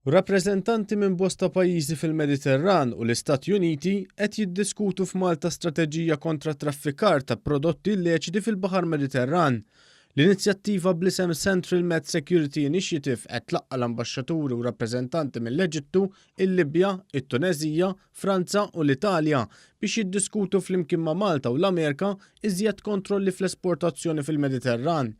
Rappreżentanti minn bosta pajjiżi fil-Mediterran u l-Istati Uniti qed jiddiskutu f'Malta strateġija kontra t-traffikar ta' prodotti illeċiti fil-Baħar Mediterran. L-inizjattiva bl-isem Central Med Security Initiative qed tlaqqa' l-ambaxxaturi u rappreżentanti mill-Eġittu, il-Libja, it-Tuneżija, Franza u l-Italja biex jiddiskutu flimkien ma' Malta u l-Amerika iżjed kontrolli fl-esportazzjoni fil-Mediterran.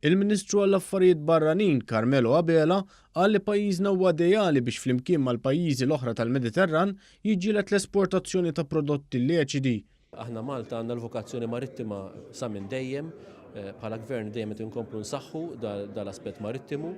Il-Ministru għall-Affarijiet Barranin, Carmelo Abela, qal li pajjiżna huwa ideali biex flimkien mal-pajjiżi l-oħra tal-Mediterran jiġġieled l-esportazzjoni ta' prodotti illeċiti. Aħna Malta għandna l-vokazzjoni marittima sa minn dejjem, bħala gvern dejjem qed inkomplu nsaħħu dal-aspett marittimu,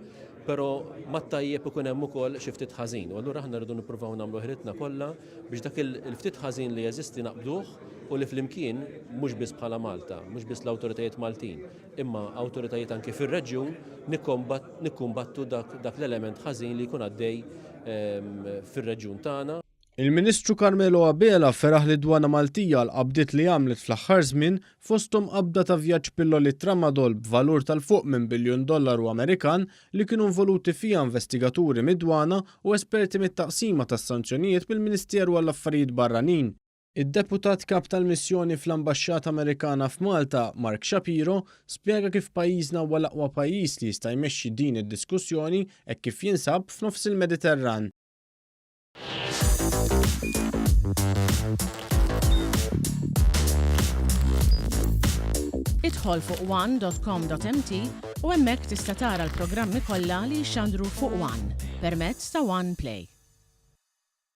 però mat-tajjeb ikun hemm ukoll xi ftit ħażin. U allura aħna rridu nippruvaw nagħmlu ħilitna kollha biex dak il-ftit ħażin li jeżisti naqbduh u li flimkien, mhux biss bħala Malta, mhux biss l-awtoritajiet Maltin, imma awtoritajiet anki fir-reġjun nikkumbattu dak l-element ħażin li jkun għaddej fir-reġjun tagħna. Il-Ministru Carmelo Abela feraħ lid-Dwana Maltija għall-qabdiet li għamlet fl-aħħar żmien fosthom qabda ta' vjaġġ pilloli tramadol b'valur ta' 'l fuq minn biljun dollaru Amerikan li kienu involuti fiha investigaturi mid-Dwana u esperti mit-Taqsima tas-Sanzjonijiet mill-Ministeru għall-Affarijiet Barranin. Id-Deputat Kap tal-Missjoni fl-Ambaxxata Amerikana f'Malta, Mark Shapiro, spjega kif pajjiżna huwa l-aqwa pajjiż li jista' jmexxi din id-diskussjoni hekk kif jinsab f'nofs il-Mediterran. Idħol fuq one.com.mt u hemmhekk tista' tara l-programmi kollha li jixxandru fuq One permezz ta' One Play.